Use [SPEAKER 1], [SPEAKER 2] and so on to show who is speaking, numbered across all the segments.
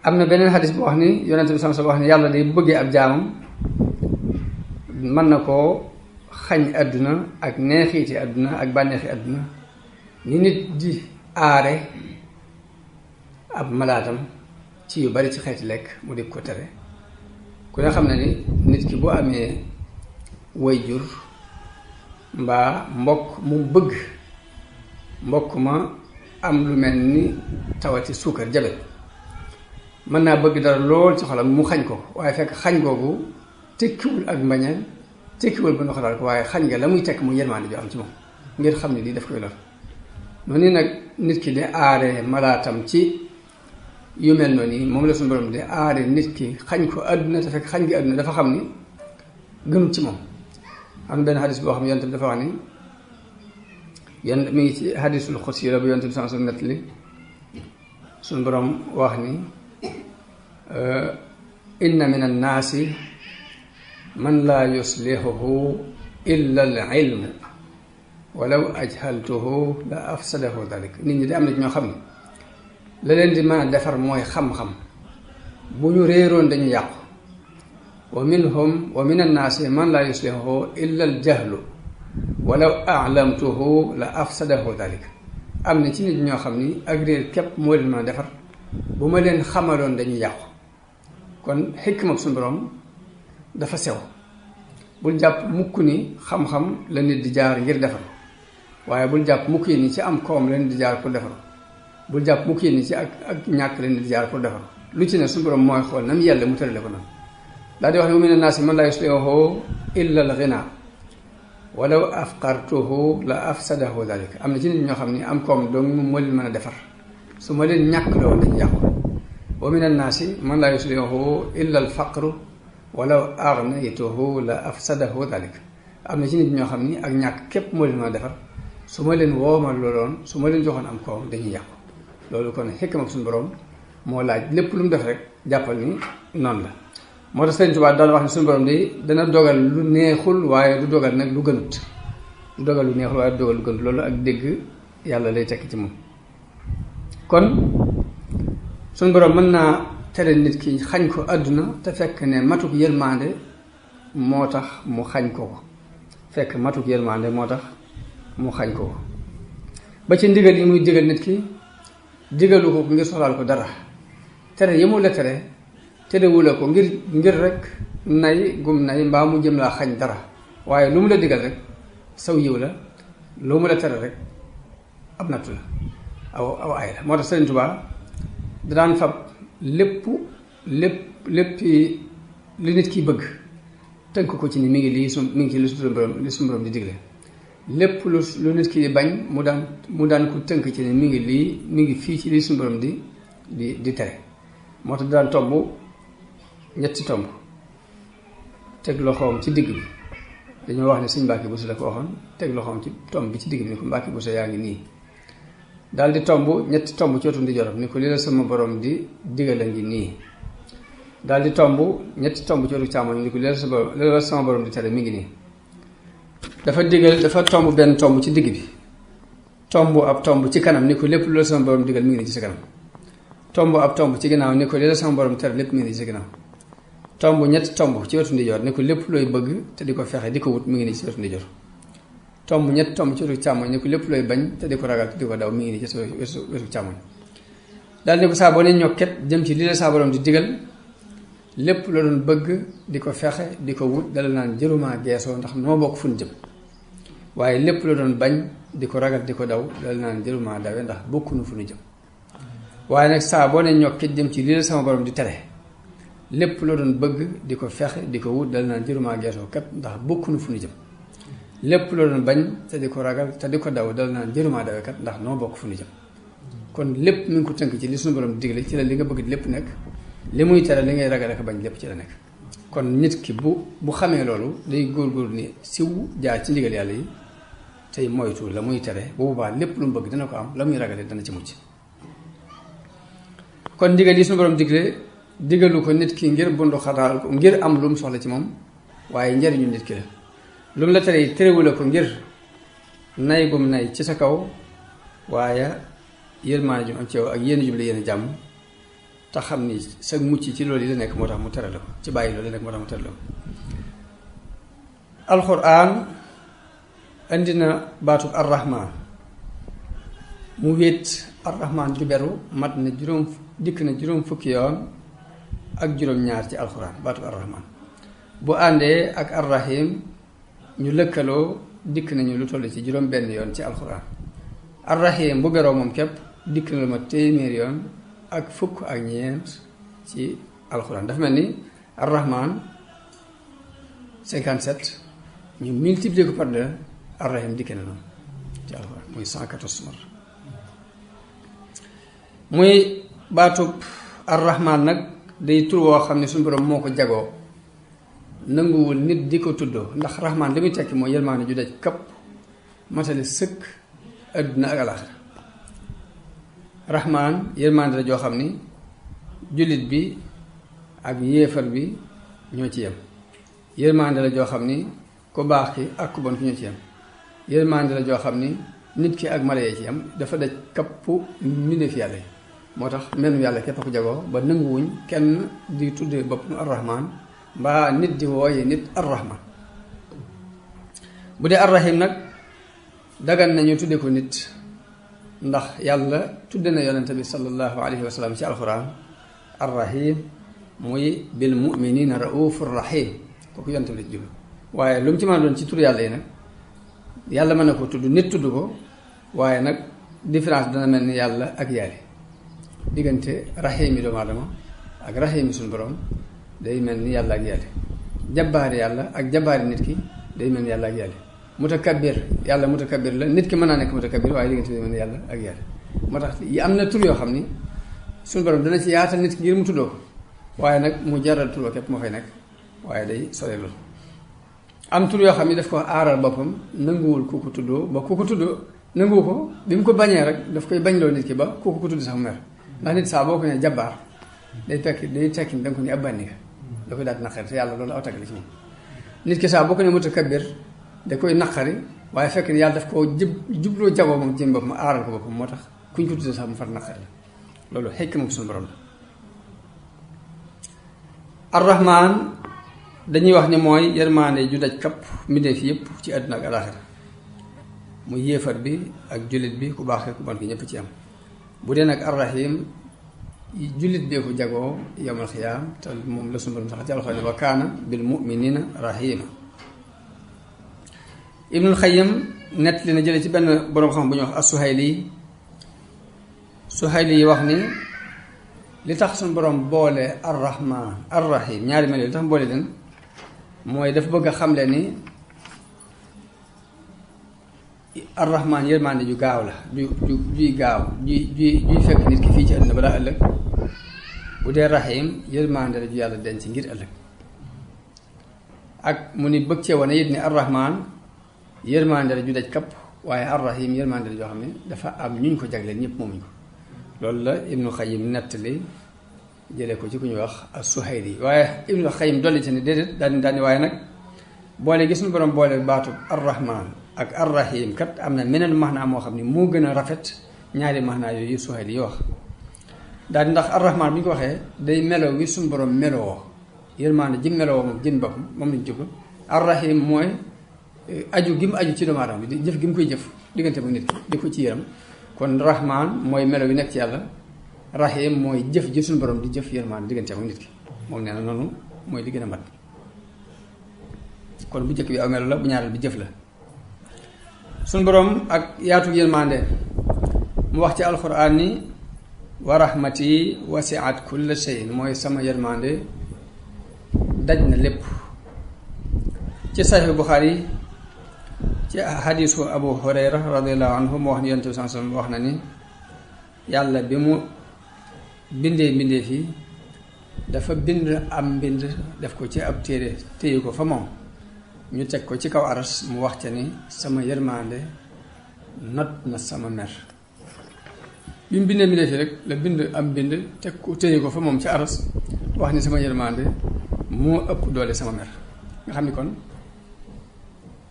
[SPEAKER 1] am na beneen xadis bu wax ni yonent bi sama wax ni yàlla day bëggee ab jaamam mën na koo xañ àdduna ak neexiiti àdduna ak bànneexi àdduna ni nit di aare ab malaatam ci yu bari ci xeeti lekk mu di ko tere ku ne xam ne ni nit ki bu amee way jur mbaa mbokk mu bëgg mbokk ma am lu mel ni tawati suukar jabet mën naa bëgg dara lool ci xolam mu xañ ko waaye fekk xañ googu tekkiwul ak mbañeel tekkiwul ba ndoxalaal ko waaye xañ nga la muy tekk mu yërmaande ju am ci moom ngir xam ne lii daf koy lor noonu nag nit ki di aare malaatam ci yu mel noonu moom la suñu borom di aare nit ki xañ ko àdduna te fekk xañ gi àdduna dafa xam ni gënut ci moom am benn xadis boo xam ne yonent bi dafa wax ni yonent mi ngi ci xadisul xudsi la bu yonent bi sans nettali suñu borom wax ni inna min annaasi man laa yuslihuhu illa al ilmu walaw ajhaltuhu la afsadahu dalik nit ñi de am na ñoo xam ne la leen di mën a defar mooy xam-xam bu ñu réeroon dañu yàqu wa min annaasi man laa yuslihuhu illa al jahlu walaw a'lamtuhu la afsadahu dalik am na ci nit ñoo xam ni ak réer képp moo leen mën a defar bu ma leen xamaloon dañu yàqu kon xikma suñu borom dafa sew bul jàpp mukk ni xam-xam la nit di jaar ngir defar waaye bul jàpp mukk yi ni ci am koom la nit di jaar pour defar bul jàpp mukk yi ni ci ak ñàkk la nit di jaar pour defar lu ci ne suñu borom mooy xool nam yàlla mu tërale ko noonu daal di wax ne wa mina naasi man laa yuslihuhu illa al ghina walaw afqartuhu la afsadahu dalik am na ci nit ñoo xam ni am koom dong moo leen mën a defar su ma leen ñàkk loolu dañu yàqu wa min annaasi man laa yuslihuhu illa al faqru walaw aghnaytuhu la afsadahu dalik am na ci nit ñoo xam ni ak ñàkk képp moo leen mën a defar su ma leen woomal looloon su ma leen joxoon am koom dañuy yàqu loolu kon xikma ak suñu borom moo laaj lépp lu mu def rek jàppal ni noonu la moo tax Sëriñ Tuubaa daal wax ne suñu borom de dana dogal lu neexul waaye du dogal nag lu gënut du dogal lu neexul waaye du dogal lu gënut loolu ak dégg yàlla lay tekk ci moom kon suñu borom mën naa tere nit ki xañ ko àdduna te fekk ne matuk yërmande moo tax mu xañ ko ko fekk matuk yërmande moo tax mu xañ ko ko ba ci ndigal yi muy digal nit ki digalu ko ngir soxlaal ko dara tere yi mu la tere terewula ko ngir rek nay gum nay mbaa mu jëm laa xañ dara waaye lu mu la digal rek saw yiw la lu mu la tere rek ab nattu la aw ay la moo tax Sëriñ Tuubaa daan fab lépp li nit ki bëgg tënk ko ci ni mi ngi lii mi ngi ci li suñu borom di digle lépp lu nit ki di bañ mu daan ko tënk ci ni mi ngi fii ci li suñu borom di tere moo tax daan tomb ñetti tomb teg loxoom ci digg bi dañoo wax ne Sëñ Mbàkke Buso la ko waxoon teg loxoom ci tomb bi ci digg bi ni ko Mbàkke Buso yaa ngi nii daal di tomb ñetti tomb ci wetu ndeyjooram ni ko li la sama borom di digal a ngi nii daal di tomb ñetti tomb ci wetu càmmoñ ni ko li la sama borom di tere mi ngi nii dafa tomb benn tomb ci digg bi tomb ab tomb ci kanam ni ko lépp lu la sama borom digal mi ngi nii ci sa kanam tomb ab tomb ci ginnaaw ni ko li la sama borom tere lépp mi ngi nii ci sa ginnaaw tomb ñetti tomb ci wetu ndeyjoor ni ko lépp looy bëgg te di ko fexe di ko wut mi ngi nii ci wetu ndeyjoor tomb ñetti tomb ci wetu càmmoñ ni ko lépp looy bañ te di ko ragal te di ko daw mi ngi nii ci wetu càmmoñ daal ni ko saa boo ne ñokket jëm ci li la saa borom di digal lépp la doon bëgg di ko fexe di ko wut dala naan jëruma geesoo ndax noo bokk fu ñu jëm waaye lépp la doon bañ di ko ragal di ko daw dala naan jëruma dawe ndax bokkunu fu ñu jëm waaye nag saa boo ne ñokket jëm ci li la sama borom di tere lépp la doon bëgg di ko fexe di ko wut dala naan jëruma geesoo kat ndax bokkunu fu ñu jëm lépp loo doon bañ te di ko ragal te di ko daw dal naan jëruma dawe kat ndax noo bokk fu ñu jëm kon lépp mi ngi ko tënk ci li suñu borom digle ci la li nga bëgg lépp nekk li muy tere li ngay ragal ak bañ lépp ci la nekk kon nit ki bu xamee loolu day góorgóorlu ni siw jaar ci ndigal yàlla yi tey moytu la muy tere bu boobaa lépp lu mu bëgg dana ko am la muy ragale dana ci mucc kon ndigal yi suñu borom digle digalu ko nit ki ngir bundu xataal ko ngir am lu mu soxla ci moom waaye njariñu nit ki la lu mu la tere terewula ko ngir nay gum nay ci sa kaw waaye yërmaane ju am ci yow ak yéen jubli yéen jàmm te xam ni sa mucc ci loolu yi la nekk moo tax mu tere la ko ci bàyyi loolu la nekk moo tax mu tere la ko alxuraan indi na baatub arrahman mu wéet arrahman ju beru mat na dikk na juróom fukki yoon ak juróom-ñaar ci alxuraan baatub arrahman bu àndee ak arrahim ñu lëkkaloo dikk nañu lu toll ci juróom benn yoon ci alxuraan arrahim bu beroo moom képp dikk na lu ma téeméer yoon ak fukk ak ñeent ci alxuraan dafa mel ni arrahman 57 ñu multiplier ko par 2 arrahim dikk na noonu ci alxuraan muy 114 mar muy baatub arrahman nag day tur woo xam ne suñu borom moo ko jagoo nanguwul nit di ko tuddoo ndax rahman li muy tekki mooy yërmaande ju daj kapp matale sëkk adduna ak alaxira rahman yërmaande la joo xam ni jullit bi ak yéefar bi ñoo ci yem yërmaande la joo xam ni ku baax ki ak ku bon ki ñoo ci yem yërmaande la joo xam ni nit ki ak mala yee ci yem dafa daj kappu mbindeef yàlla yi moo tax menum yàlla képp ko jagoo ba nanguwuñ kenn di tuddee bopp arrahman mbaa nit di wooye nit arrahman bu dee arrahim nag dagan nañu tudde ko nit ndax yàlla tudde na yonente bi sallallahu alayhi wa sallam ci alquran arrahim muy bil muminina raufur rahim kooku yonente bi la jublu waaye lu mu ci mën a doon ci tur yàlla yi nag yàlla mën na ko tudd nit tudd ko waaye nag différence dana mel ni yàlla ak yàlla diggante rahim yi doomu aadama ak rahim yi suñu borom day mel ni yàlla ak yàlla jabbaari yàlla ak jabbaari nit ki day mel ni yàlla ak yàlla mutakabbir yàlla mutakabbir la nit ki mën naa nekk mutakabbir waaye diggante day mel ni yàlla ak yàlla moo tax yi am na tur yoo xam ni suñu borom dana ci yaatal nit ki ngir mu tuddoo ko waaye nag mu jaral turoo képp moo fay nekk waaye day sore loolu am tur yoo xam ni daf ko aaral boppam nanguwul ku ko tuddoo ba ku ko tuddoo nanguwu ko bi mu ko bañee rek daf koy bañloo nit ki ba ku ko tudd sax mu mer ndax nit saa boo ko ne jabbaar day tekki da nga ko ni ab bànni nga da koy daal di naqari te yàlla loolu aw tagg la ci moom nit ki saa boo ko ne mutakabbir da koy naqari waaye fekk ne yàlla daf koo jubloo jagoo moom jëm boppam aaral ko boppam moo tax kuñ ko tuddee sax mu far naqari la loolu xekk moom suñu borom la arrahman dañuy wax ni mooy yërmaande ju daj kapp mbindeef yëpp ci àdduna ak alaxira mu yéefar bi ak jullit bi ku baax ku bon ki ñëpp ci am bu dee nag arrahim jullit bee ko jagoo yawmal xiyaam te moom la suñu borom sax ci alxuraan wa kaana bil muminina rahima ibnul xayyim nett li na jële ci benn boroom xam bu ñuy wax as-Suhayli yi wax ni li tax suñu borom boole arrahman arrahim ñaari mel li tax boole leen mooy dafa bëgg a xamle ni arrahman yërmande ju gaaw la juy gaaw juy fekk nit ki fii ci àdduna balaa ëllëg bu dee rahim yërmande la ju yàlla denc ngir ëllëg ak mu ni bëgg cee wane it ni arrahman yërmande la ju daj kapp waaye arrahim yërmande la joo xam ne dafa am ñuñ ko jagleel ñëpp moomuñ ko loolu la ibnu xayim nettali jëlee ko ci ku ñuy wax as-Suhayli waaye ibnu xayim dolli ci ne déedéet daal ni waaye nag boole gis nu borom boole baatu arrahman ak arrahim kat am na meneen maxnaa moo xam ne moo gën a rafet ñaari maxnaa yooyu Suhayli yi wax daal di ndax arrahman bi ñu ko waxee day melo wi suñu borom melowoo yërmaande ji melowoo moom jën boppam moom lañ jublu arrahim mooy aju gi mu aju ci doomu aadama bi di jëf gi mu koy jëf diggante bu nit ki di ko ci yëram kon rahman mooy melo wi nekk ci yàlla rahim mooy jëf ji suñu borom di jëf yërmaande diggante bu nit ki moom nee na noonu mooy li gën a mat kon bu njëkk bi aw melo la bu ñaareel bi jëf la suñu borom ak yaatu yërmaande mu wax ci alquran ni wa rahmati wasi'at kulla shay'in mooy sama yërmaande daj na lépp ci Sahih Bukhari ci hadisu Abu Hurayra radiyallahu anhu mu wax ni yonent bi sallallahu alayhi wasallam wax na ni yàlla bi mu bindee fii dafa bind am mbind def ko ci ab téere téye ko fa moom ñu teg ko ci kaw aras mu wax ca ni sama yërmaande not na sama mer bi mu bindee mbindee fii rek la bind am mbind teg ko téye ko fa moom ci aras wax ni sama yërmaande moo ëpp doole sama mer nga xam ni kon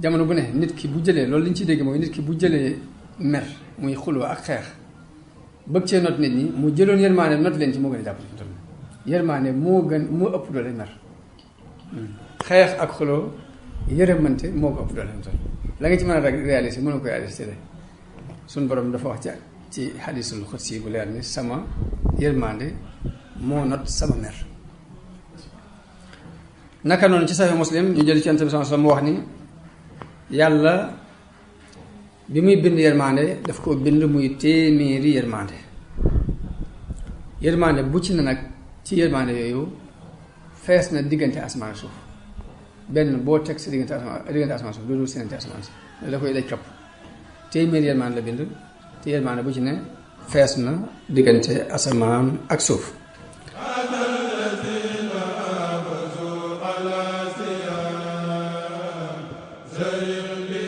[SPEAKER 1] jamono bu ne nit ki bu jëlee loolu li ñu ciy dégg mooy nit ki bu jëlee mer muy xuloo ak xeex bëgg cee not nit ñi mu jëloon yërmaane not leen ci moo gën a jàpp ci toll yërmaane moo ëpp doole mer xeex ak xuloo yërëmante moo ko ëpp doole toll la nga ci mën a réaliser mënu ko réaliser de suñ borom dafa wax ci xadisul xudsi bu leer ni sama yërmande moo not sama mer naka noonu ci Sahih Muslim ñu jël ci Yonent bi sallallahu alayhi wasallam mu wax ni yàlla bi muy bind yërmande daf ko bind muy téeméeri yërmande bu ci na nag ci yërmande yooyu fees na diggante asamaan suuf benn boo teg si diggante asamaan suuf loolu seenante asamaan si da koy daj kapp téeméeri yërmande la bind te yërmande bu ci ne fees na diggante asamaan ak suuf
[SPEAKER 2] زين